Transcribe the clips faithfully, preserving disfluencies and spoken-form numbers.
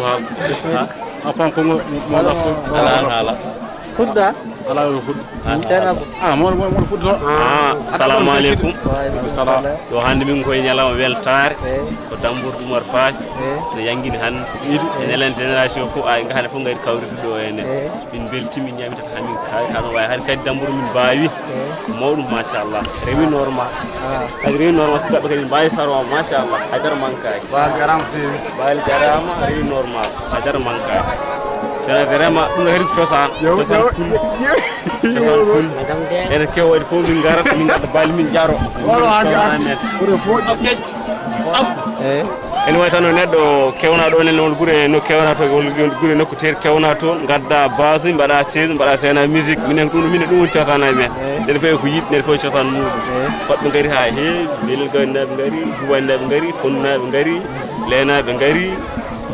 Bismillah. A pam ko mo mo la ko. Ala hala. Fudda. Ala ko fudda. Tena ko. Ah, mo mo mo fudda. Ah, assalamu alaikum. Wa alaikum salam. Ɗo hannde min koye ñalawma weltaare. Eh. Ko Tambour Oumar Faty. Eh. Ne yangini hannde. Idi. E Nelen génération fof, ay, nga hannde fof ngari kawriti ɗo henne. Eh. Min belti, min ñaami tata, min kaawi, hano wawi hannde kadi Tambour min mbaawi. Eh. Ko mawɗum, machallah. Rewi normal. Ah. Kadi rewi normal, sukaɓe kadi mbaawi sarwa, machallah. Haydara mankaaki. Baal jarama feewi. Baal jarama, rewi normal. Haydara mankaaki. Kono vraiment, ɗum kadi ko cosaan. Yo, cosaan yo, fulɓe. Yo. Cosaan fulɓe. Enen kew waɗi fof min ngarat, min ngadda baali min jaro. Wala ha ga. Amen. Kono fof. Eh. Ene wayi tan no neɗɗo kewna ɗo, nen won gure no kewna to, won gure nokku teeri kewna toon, ngadda base, mbaɗa chaise, mbaɗa scène musique. Minen ko ɗum, minen ɗum woni cosaan amen. Eh. Nden fof ko yiɗ, nden fof cosaan muɗum. Eh. Koɗɓe ngari ha heewi, Belel Gawinaaɓe ngari, Duwanaaɓe ngari, Fonnaaɓe ngari, Leenaaɓe ngari,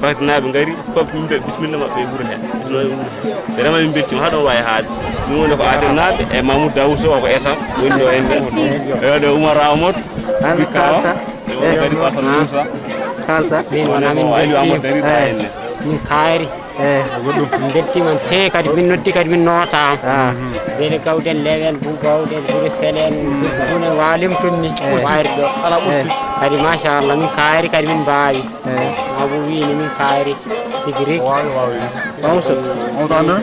Baktinaaɓe ngari, fof min mbiya bismilla maɓɓe e wuro he. Bismilla e wuro he. Vraiment min mbeltima ha ɗon wawi haade. Ɗum woni ko Aden naaɓe e Mamoudou Daoud Sow, o ko Esam, woni ɗo en ɗo. Ɗo ɗo Oumar Amadou, An Bikawa. Kalta. Yo, eh, kadi ko Assane Moussa. Kalta. Min wona min o Aliou Amadou beltima. Dari, eh, en. Min kaari. Eh. Min beltima no feewi kadi, min noddi kadi, min nootama. Ah. Beele Gawden, Lewen, Bugawden, Gure Selen, Gune Walim tun ni. Eh. Wayri ɗo. Ala ɓotti. Eh. Kadi machallah, min kaari kadi, min mbaawi. Eh. Ma bo wini min kaari tigi rigi. Waawi, waawi. Mawso. Mawtande.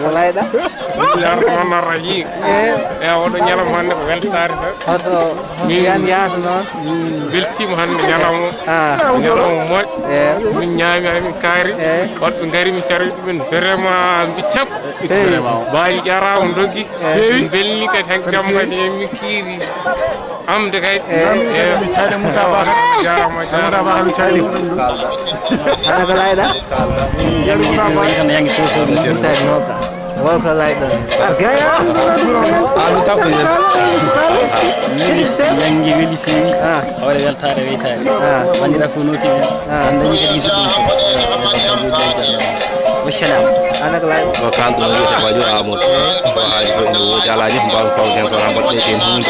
Walayɗa. Bismillahir rahmanir rahim. Eh. E oɗo ñalawma hannde ko weltaare tan. Hoto, hoto yan yaasa noon. Beltima hannde ñalawma. Ah. Ñalawma moƴƴo. Eh. Min ñaami, min kaari. Eh. Woɗɓe ngari, min caroyi ɗumen. Vraiment, mbi tep. Eh. Baali jarama, doggi. Eh. Min belni kadi, han kam kadi, min kiiri. Amde kay. Eh. Eh. Mi caali Moussa Ba. Jarama, Moussa Ba, jarama. Mi caali. Ana ko layɗa? Yangi tan, yangi soso. Wonta e nooka. Wonta layɗo. Argaya. Alu tappo yen. Yangi weli feewi. Ah. Hawre weltaare weytaare. Ah. Wandira fof noti men. Ah. En dañi kadi yimɓe ɗum ko. Wassalam. Ana ko layɗo? Ko kalɗo wiyete Badio Amadou. Ko haali ko ene woodi, alaa ni ko mbaaw fawde heen, so wonaa mbaɗɗe heen huunde.